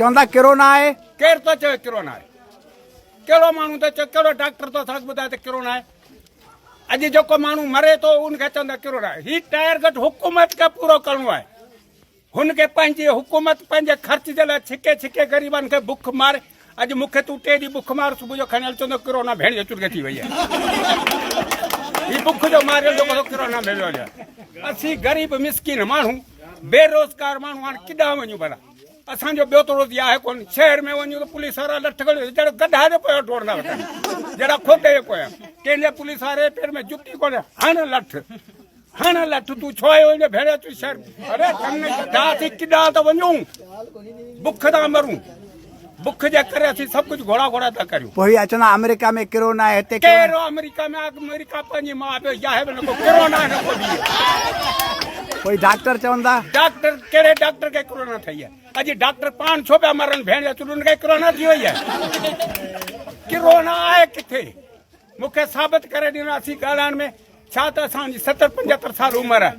چوندا ڪرونا آهي. ڪير ٿو چوي ڪرونا آهي؟ ڪهڙو ماڻهو ٿو چوي، ڪهڙو ڊاڪٽر ٿو اسان کي ٻڌائي ته ڪرونا آهي؟ اڄ جيڪو ماڻهو مري ٿو ان کي چوندا ڪرونا آهي. هي ٽارگيٽ حڪومت کي پورو ڪرڻو آهي. هن کي پنهنجي حڪومت پنهنجي خرچ جي لاء ڇڪي ڇڪي غريبن کي بک ماري. اڄ مون کي تون ٽي ڏينهن بک مار، صبح جو کڻي هل چوندو ڪرونا ڀيڻ جو چرغي ٿي وئي آهي. هي بک جو ماريل جيڪو سو ڪرونا ۾ ويو هليو آهي. اسين غريب مسڪين ماڻهو بيروزگار ماڻهو هاڻي ڪيڏانهن وڃون ڀلا؟ اسان جو ٻيو ته روزي آهي ڪونه. شهر ۾ وڃون ته پوليس وارا لٺ کڻي جهڙو گڏهه جي پويان ڊوڙندا وتن، جهڙا کوتي جي پويان. ڪنهن جي پوليس واري جي پير ۾ جتي ڪونهي، هڻ لٺ، هڻ لٺ، تون ڇو آيو هن ڀيڻ تون شهر؟ اڙي ڪن گڏها اسين ڪيڏانهن ٿا وڃون، بک ٿا مرون، بک جي ڪري اسين سڀ ڪجهه گهوڙا گهوڙا ٿا ڪريون. پوء هي چوندا آمريڪا ۾ ڪرونا آهي، هتي ڪير آمريڪا ۾ آمريڪا پنهنجي ماء پيء جي آهي به نه ڪو ڪرونا نه ڪو ٻي. پوء ڊاڪٽر چوندا. ڊاڪٽر ڪهڙي ڊاڪٽر کي ڪرونا ٿئي آهي؟ اڄ ڊاڪٽر پاڻ ڇو پيا مرن ڀيڻ جا چلن کي ڪرونا ٿي وئي آهي. ڪرونا آهي ڪٿي؟ مون کي ثابت ڪري ڏنو اسين ڳالهائڻ ۾ ڇا ته اسان جي 70 75 سال عمر آهي.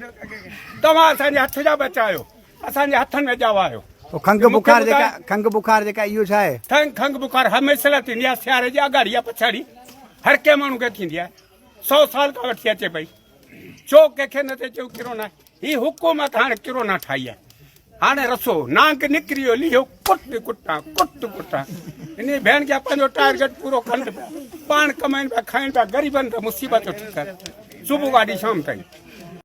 توهان اسان جي هٿ جا ٻچا آهيو. اسان جي هٿن ۾ ڄاوا آهيو. پوء کنگهه بخار جيڪا کنگهه بخار جيڪا اهو ڇا آهي؟ کنگهه بخار هميشه لاء ٿيندي آهي سياري جي اڳاڙي يا پڇاڙي هر ڪنهن ماڻهو کي ٿيندي آهي. 100 سال کان وٺي اچي پئي. ڇو ڪنهن کي نٿي چيو ڪرونا هي حڪومت هاڻي ڪرونا ٺاهي آهي. هاڻي رسو نانگ نڪري ويو ليهو ڪٽ ڪٽان ڪٽ ڪٽان انهي ڀيڻ کي پنهنجو ٽارگيٽ پورو ڪن پيا پاڻ ڪمائين پيا کائين پيا غريبن تي مصيبت ٿي ڪن صبح کان وٺي شام تائين.